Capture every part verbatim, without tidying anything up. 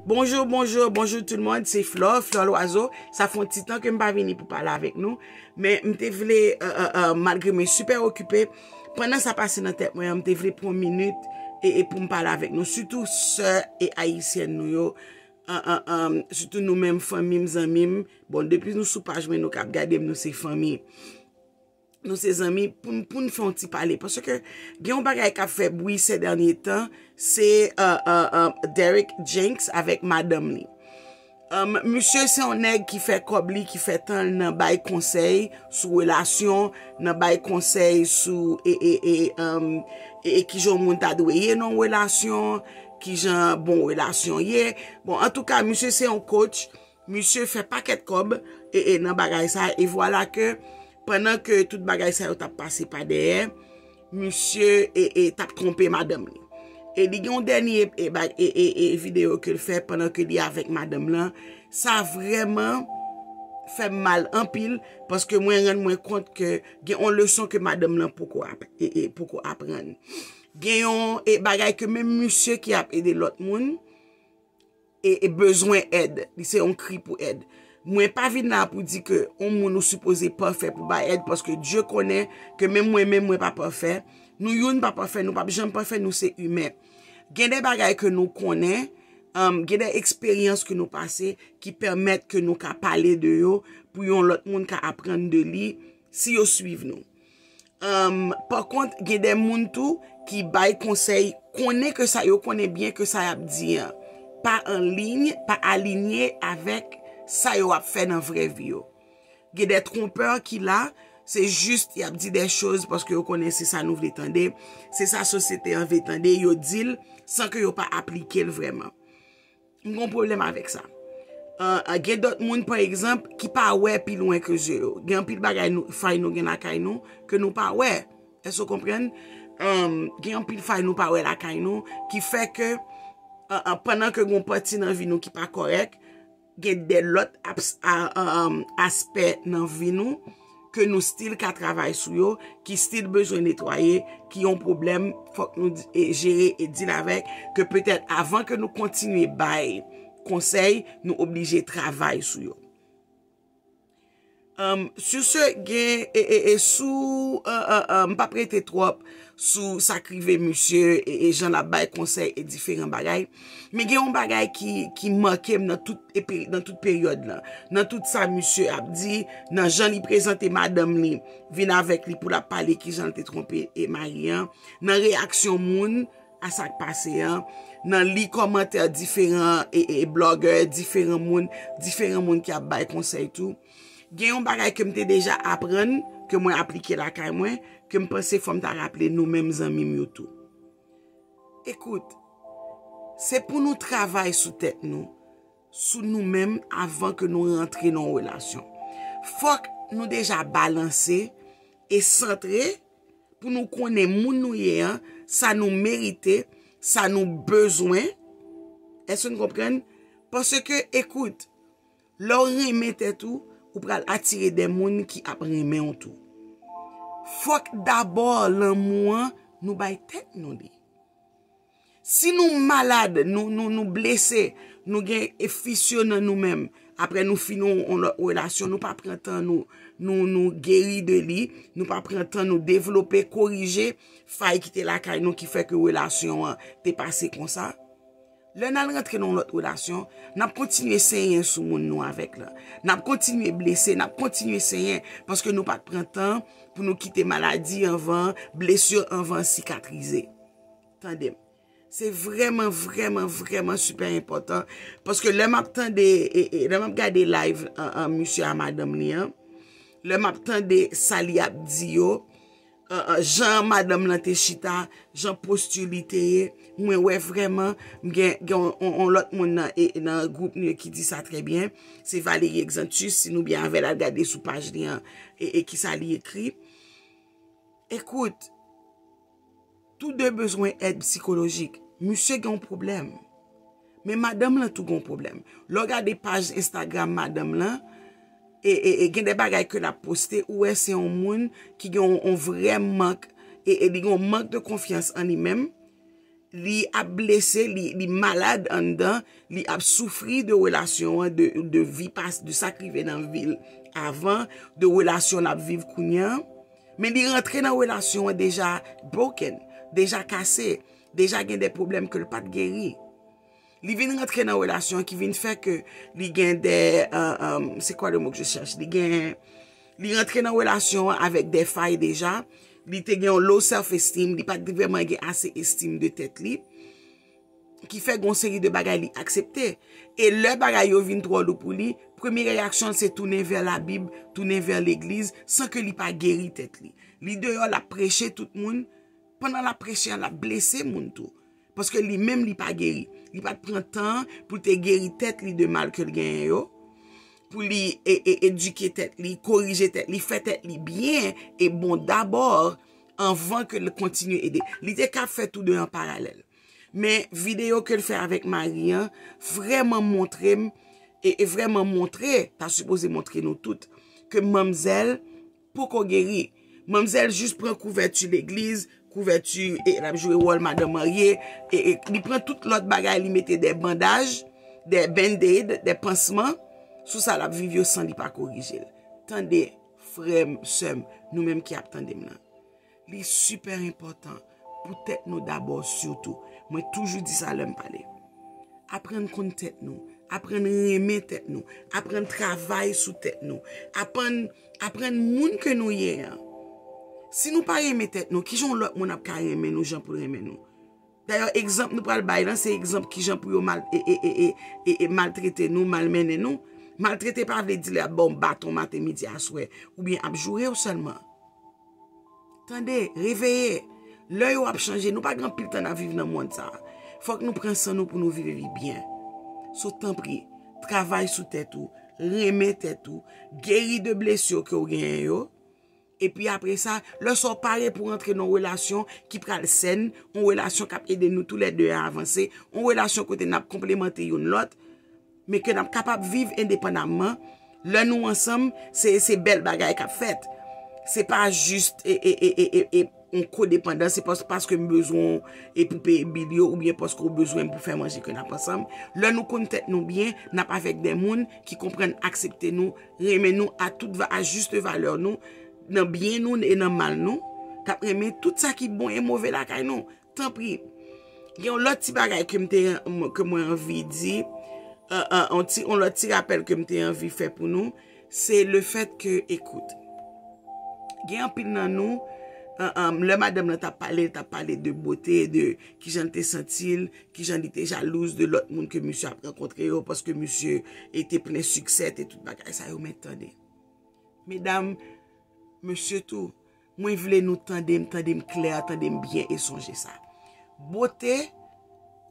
Bonjou, bonjou, bonjou tout le monde, se Flore, Flore Loiseau. Sa fè yon ti tan ke m pa vini pou pale avèk nou, men m te vle, euh, euh, euh, malgre mwen sipè okipe, pandan sa pase nan tèt mwen an, m te vle pran yon minit e, e pou m pale avèk nou, sitou sè e ayisyèn nou yo, euh, euh, euh, sitou nou menm, fanmi m, zanmi m. Bon, depi nou sou paj mwen, nou k ap gade m, nou se fanmi. Nou se zanmi, pou n, pou n fè yon ti pale. Paske gen yon bagay k ap fè bri sè dènye tan, se, euh, euh, euh, Derek Jenks avèk madanm li. Um, misye se yon nèg ki fè kòb li, ki fè tan l nan bay konsèy sou relasyon, nan bay konsèy sou e, e, e, um, e, e kijan yon moun ta dwe ye nan yon relasyon, kijan bon relasyon ye. Bon, antouka, misye se yon coach. Misye fè pakèt kòb e, e nan bagay sa, e vwala ke pandan ke tout bagay sa yo t ap pase pa dèyè, misye e, e t ap twonpe madanm li. E li gen yon dènye e, e, ba- e, e, e videyo ke l fè pandan ke li avèk madanm lan. Sa vrèman fè m mal anpil, paske mwen rann mwen kont ke gen yon leson ke madanm lan poko ap- e, e, poko aprann. Gen yon e, bagay ke menm misye ki ap ede lòt moun e, e bezwen èd. Li se yon kri pou èd. Mwen pa vin la pou di ke yon moun ou sipoze pafè pou bay èd, paske Dye konnen ke menm mwen menm mwen pa pafè. Nou youn pa pafè, nou p ap janm pafè, nou se imen. Gen de bagay ke nou konnen, um, gen de eksperyans ke nou pase ki pèmèt ke nou ka pale de yo pou yon lòt moun ka aprann de li si yo swiv nou. Um, pa kont, gen de moun tou ki bay konsèy, konnen ke sa yo konnen byen ke sa y ap di an pa an liy, pa alinye avèk sa yo ap fè nan vrè vi yo. Gen de twonpè ki la, se jis y ap di de choz paske yo konnen se sa nou vle tande, se sa sosyete an vle tande, yo di l san ke yo pa aplike l vrèman. M gen yon pwoblèm avèk sa. An, an, gen dòt moun, pa egzanp, ki pa wè pi lwen ke zye yo. Gen anpil bagay nou, fay nou gen lakay nou ke nou pa wè. Èske w konprann? An, gen anpil fay nou pa wè lakay nou ki fè ke, an, an, pandan ke gen yon pati nan vi nou ki pa kòrèk, gen de lòt aps- a- an, an, aspè nan vi nou ke nou still ka travay sou yo, ki still bezwen netwaye, ki yon pwoblèm, fòk nou di- e jere e deal avèk, ke petèt avan ke nou kontinye bay konsèy, nou oblije travay sou yo. Um, sur ce, gen, e, e, e sou, uh, uh, uh, m p ap rete twòp sou sa k rive misye e, e jan l ap bay konsèy e diferan bagay. Men gen yon bagay ki, ki make m nan tout, epi, nan tout peryòd lan. Nan tout sa misye ap di, nan jan li prezante madanm li, vin avèk li pou l ap pale kijan l te twonpe e mari an, nan reyaksyon moun a sa k pase an, nan li kòmantè diferan e, e blogger, diferan moun, diferan moun ki ap bay konsèy tou. Gen yon bagay ke m te deja aprann, ke mwen aplike lakay mwen, ke m panse fò m ta raple nou menm zanmi m yo tou. Ekout, se pou nou travay sou tèt nou, sou nou menm avan ke nou rantre nan yon relasyon. Fòk nou deja balanse e santre pou nou konnen moun nou ye an, sa nou merite, sa nou bezwen. Èske n konprann? Paske, ekout, lè w renmen tèt ou, ou pral atire de moun ki ap renmen w tou. Fòk dabò lanmou an, nou bay tèt nou li. Si nou malad, nou, nou, nou blese, nou gen e fisyon nan nou menm, apre nou fini yon, yon lòt relasyon, nou pa pran tan nou, nou, nou geri de li, nou pa pran tan nou devlope, korije fay ki te lakay nou ki fè ke relasyon an te pase konsa. Lè n al rantre nan yon lòt relasyon, n ap kontinye senyen sou moun nou avèk la. N ap kontinye blese, n ap kontinye senyen, paske nou pa t pran tan pou nou kite maladi anvan, blesi anvan sikatrize. Tande m. Se vrèman, vrèman, vrèman sipè enpòtan. Paske lè m ap tande, e, e, lè m ap gade live an, an misye a madanm li an, lè m ap tande sa li ap di yo, an, an, jan madanm lan te chita, jan posti li te ye, mwen wè vrèman, m gen, gen yon, yon, yon lòt moun nan, e, nan gwoup nou ki di sa trè byen. Se Valérie Exantus, si nou byen avè l, al gade sou paj li an, e, e kisa li ekri. Ekout, tou de bezwen èd sikolojik. Misye gen yon pwoblèm. Men madanm lan tou gen yon pwoblèm. Lè w gade paj Instagram madanm lan, e, e, e gen de bagay ke l ap poste, ou wè se yon moun ki gen yon, yon vrè mank, e, e li gen yon mank de konfyans an li menm. Li ap blese, li, li malad anndan, li ap soufri de relasyon an, de, de vi pas, de sa k rive nan vi l avan, de relasyon l ap viv kounye a. Men li rantre nan relasyon an deja broken, deja kase, deja gen de pwoblèm ke l pa t geri. Li vin rantre nan relasyon an ki vin fè ke li gen de, euh, euh, c'est quoi le mot que je cherche? Li gen, li rantre nan relasyon an avèk de fay deja. Li te gen yon low self esteem, li pa t vrèman gen ase estim de tèt li. Ki fè gon seri de bagay li aksepte. E lè bagay yo vin twò lou pou li, premye reyaksyon l se tounen vè Labib, tounen vè legliz, san ke li pa geri tèt li. Li deyò, l ap preche tout moun, pandan l ap preche an, l ap blese moun tou. Paske li menm, li pa geri. Li pa t pran tan pou l te geri tèt li de mal ke l genyen yo, pou li e, e, edike tèt li, korije tèt li, fè tèt li byen e bon dabò, anvan ke l kontinye ede. Li te ka fè tou de an paralèl. Men videyo ke l fè avèk mari an vrèman montre m, e, e vrèman montre, ta sipoze montre nou tout, ke manmzèl poko geri. Manmzèl jis pran kouvèti legliz, kouvèti, e l ap jwe wòl madan marye, e, e li pran tout lòt bagay, li mete de bandaj, de band-aid, de pansman, sou sa l ap viv yo san li pa korije l. Tande, frè m, sè m, nou menm ki ap tande m nan. Li sipè enpòtan pou tèt nou dabò sitou. Mwen toujou di sa lè m pale. Aprann konn tèt nou, aprann renmen tèt nou, aprann travay sou tèt nou, aprann, aprann moun ke nou ye an. Si nou pa renmen tèt nou, kijan yon lòt moun ap ka renmen nou jan pou l renmen nou? Dayè, egzanp nou pral bay lan, se egzanp kijan pou yo mal, e, e, e, e, e, e maltrete nou, malmennen nou. Maltrete pa vle di lè ap ba w baton maten, midi, aswè, oubyen ap joure w sèlman. Tande, reveye. Lè yo ap chanje, nou pa gen anpil tan n ap viv nan mond sa a. Fòk nou pran san nou pou nou viv vi byen. So, tanpri, travay sou tèt ou, renmen tèt ou, geri de blesi ke w genyen yo. Epi apre sa, lè sa w pare pou w antre nan yon relasyon ki pral sèn, yon relasyon k ap ede nou toulède a avanse, yon relasyon kote n ap konplemante youn lòt, men ke n ap kapab viv endepandamman. Lè nou ansanm, se, se bèl bagay k ap fèt. Se pa jis e, e, e, e, e, e yon kodepandans, se pas-, paske m bezwen w e pou peye bil yo, oubyen paske w bezwen m pou fè manje ke n ap ansanm. Lè nou konn tèt nou byen, n ap avèk de moun ki konprann, aksepte nou, renmen nou a tout va-, a jis valè nou, nan byen nou e nan mal nou, k ap renmen tout sa ki bon e move lakay nou. Tanpri, gen yon lòt ti bagay ke m te, ke mwen anvi di, euh, euh, yon ti, yon lòt ti rapèl ke m te anvi fè pou nou, se le fèt ke, ekout, gen anpil nan nou, euh, euh, lè madanm lan t ap pale, l t ap pale de bote, de kijan l te santi l, kijan li te jalouz de lòt moun ke misye ap rankontre yo, paske misye te plen siksè, te tout bagay sa yo, men tande. Medam, mesye tou, mwen vle nou tande m, tande m klè, tande m byen e sonje sa. Bote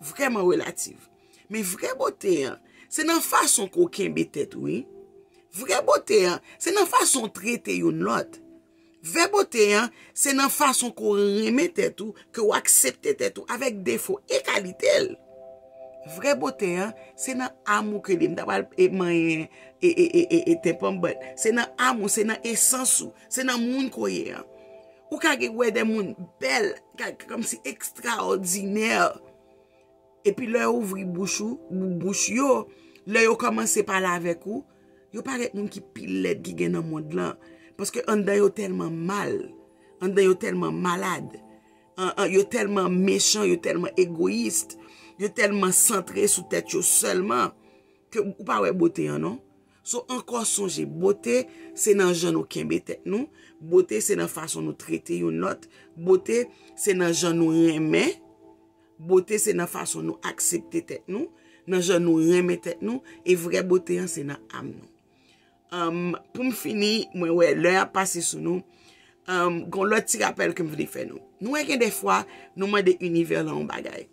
vrèman relativ. Men vrè bote an, se nan fason ke w kenbe tèt ou, wi. Vrè bote an, se nan fason w trete youn lòt. Vrè bote an, se nan fason ke w renmen tèt ou, ke w aksepte tèt ou avèk defo e kalite l. Vrè bote an, se nan amou ke li, m ta pral e manyen e, e, e, e, e tenpan m, but se nan amou, se nan esans ou, se nan moun ke w ye an. Ou ka gen wè de moun bèl, ka, kòmsi ekstraòdinè. Epi lè yo ouvri bouch ou, bou-, bouch yo, lè yo kòmanse pale avèk ou, yo parèt moun ki pi lèd ki gen nan mond lan. Paske anndan yo tèlman mal, anndan yo tèlman malad, an, an, yo tèlman mechan, yo tèlman egoyis, yo tèlman santre sou tèt yo sèlman, ke ou pa wè bote an non. So, ankò sonje, bote se nan jan nou kenbe tèt nou, bote se nan fason nou trete youn lòt, bote se nan jan nou renmen, bote se nan fason nou aksepte tèt nou, nan jan nou renmen tèt nou, e vrè bote an se nan am nou. Anm, pou m fini, mwen wè lè ap pase sou nou. Anm, gon lòt ti rapèl ke m vle fè nou. Nou wè gen de fwa, nou mande inivè lan yon bagay.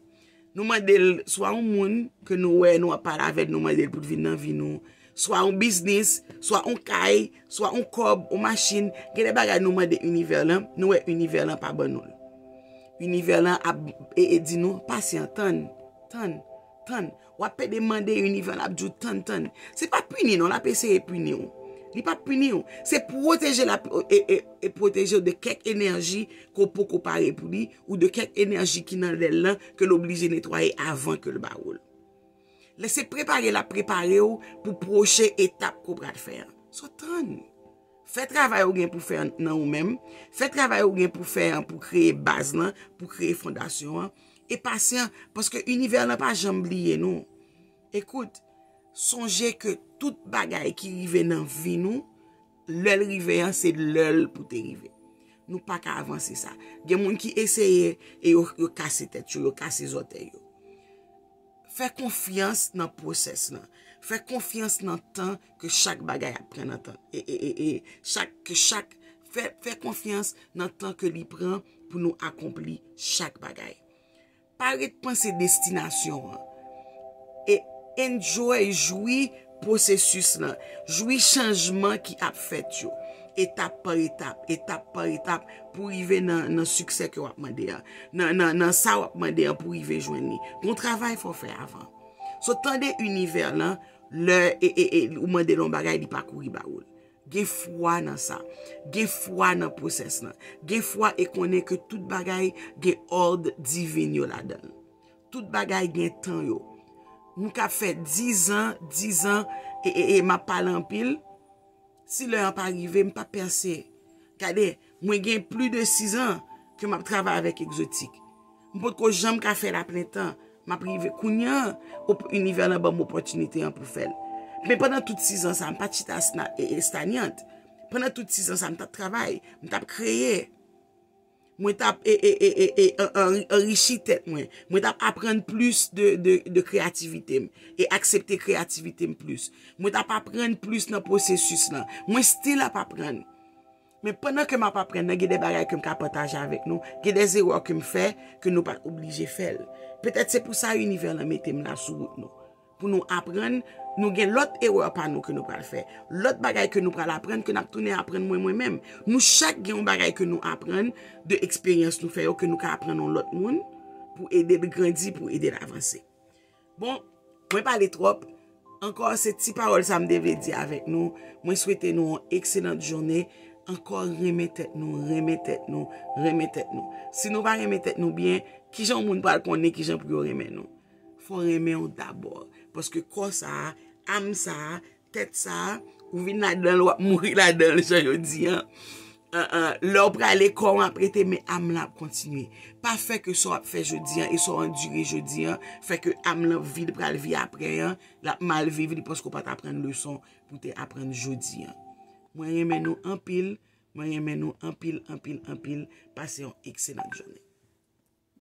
Nou mande l, swa yon moun ke nou wè, nou ap pale avè l, nou mande l pou l vin nan vi nou, swa yon biznis, swa yon kay, swa yon kòb, yon machin. Gen de bagay nou mande inivè lan, nou wè inivè lan pa ban nou l. Inivè lan ap, e, e di nou, "Pasyan, tann, tann, tann." W ap pede mande inivè lan ap di w, "Tann, tann." Se pa pini non, l ap eseye pini w. Li p ap pini w. Se pwoteje l ap e, e, e pwoteje w de kèk enèji ke w poko pare pou li, ou de kèk enèji ki nan lèl lan ke l oblije netwaye avan ke l ba ou l. Lè se prepare l ap prepare w pou pwochen etap ke w pral fè an. So tann. Fè travay ou gen pou fè an nan ou menm. Fè travay ou gen pou fè an pou kreye baz lan, pou kreye fondasyon an. E pasyan, paske inivè lan pa janm bliye nou. Ekout, sonje ke tout bagay ki rive nan vi nou, lè l rive an, se lè l pou te rive. Nou pa ka avanse sa. Gen moun ki eseye e yo, yo kase tèt yo, yo kase zòtèy yo. Fè konfyans nan pwosès lan. Fè konfyans nan tan ke chak bagay ap pran nan tan. E, e, e, e, chak, ke chak, fè, fè konfyans nan tan ke li pran pou nou akonpli chak bagay. Pa ret panse destinasyon an. E enjoy, jwi pwosesis lan. Jwi chanjman ki ap fèt yo. Etap pa etap, etap pa etap, pou rive nan, nan siksè ke w ap mande an. Nan, nan, nan sa w ap mande an pou rive jwenn li. Gon travay fò fè avan. So tande inivè lan, lè e, e, e, ou mande l yon bagay, li pa kouri ba ou l. Gen fwa nan sa. Gen fwa nan pwosès lan. Gen fwa e konnen ke tout bagay gen òd divin yo ladan l. Tout bagay gen tan yo. Nou ka fè dizan, dizan, e, e, e m ap pale anpil. Si lè an pa rive, m pa pèse. Gade, mwen gen plis de sizan ke m ap travay avèk Egzotik. M potko janm ka fè l a plen tan. M ap rive kounye a, op- inivè lan ban m opòtinite an pou fè l. Men pandan tout sizan sa, m pa t chita sna- e- estanyant. Pandan tout sizan sa, m t ap travay, m t ap kreye. Mwen t ap e, e, e, e, e, an- an- anrichi tèt mwen. Mwen t ap aprann plis de, de, de kreyativite m e aksepte kreyativite m plis. Mwen t ap aprann plis nan pwosesis lan. Mwen still ap aprann. Men pandan ke m ap aprann nan, gen de bagay ke m ka pataje avèk nou. Gen de erè ke m fè ke nou pa t oblije fè l. Petèt se pou sa inivè lan mete m la sou wout nou. Pou nou aprann, nou gen lòt erè pa nou ke nou pral fè. Lòt bagay ke nou pral aprann, ke n ap tounen aprann mwen, mwen menm. Nou chak gen yon bagay ke nou aprann de eksperyans nou fè yo, ke nou ka aprann yon lòt moun pou ede l grandi, pou ede l avanse. Bon, mwen pale twòp. Ankò, se ti pawòl sa m te vle di avèk nou. Mwen swete nou yon ekselant jounen. Ankò, renmen tèt nou, renmen tèt nou, renmen tèt nou. Si nou pa renmen tèt nou byen, kijan yon moun pral konnen kijan pou yo renmen nou? Fò w renmen w dabò. Paske kò sa a, am sa a, tèt sa a, ou vin ladan l, w ap mouri ladan l, jan yo di an. An, an, lè w prale, kò w ap rete, men am lan ap kontinye. Pa fè ke sa w ap fè jodi an e sa w andire jodi an fè ke am lan, vi l pral viv apre an, l ap mal viv li paske w pa t aprann leson pou w te aprann jodi an. Mwen renmen nou anpil. Mwen renmen nou anpil, anpil, anpil. Pase yon ekselan jounen.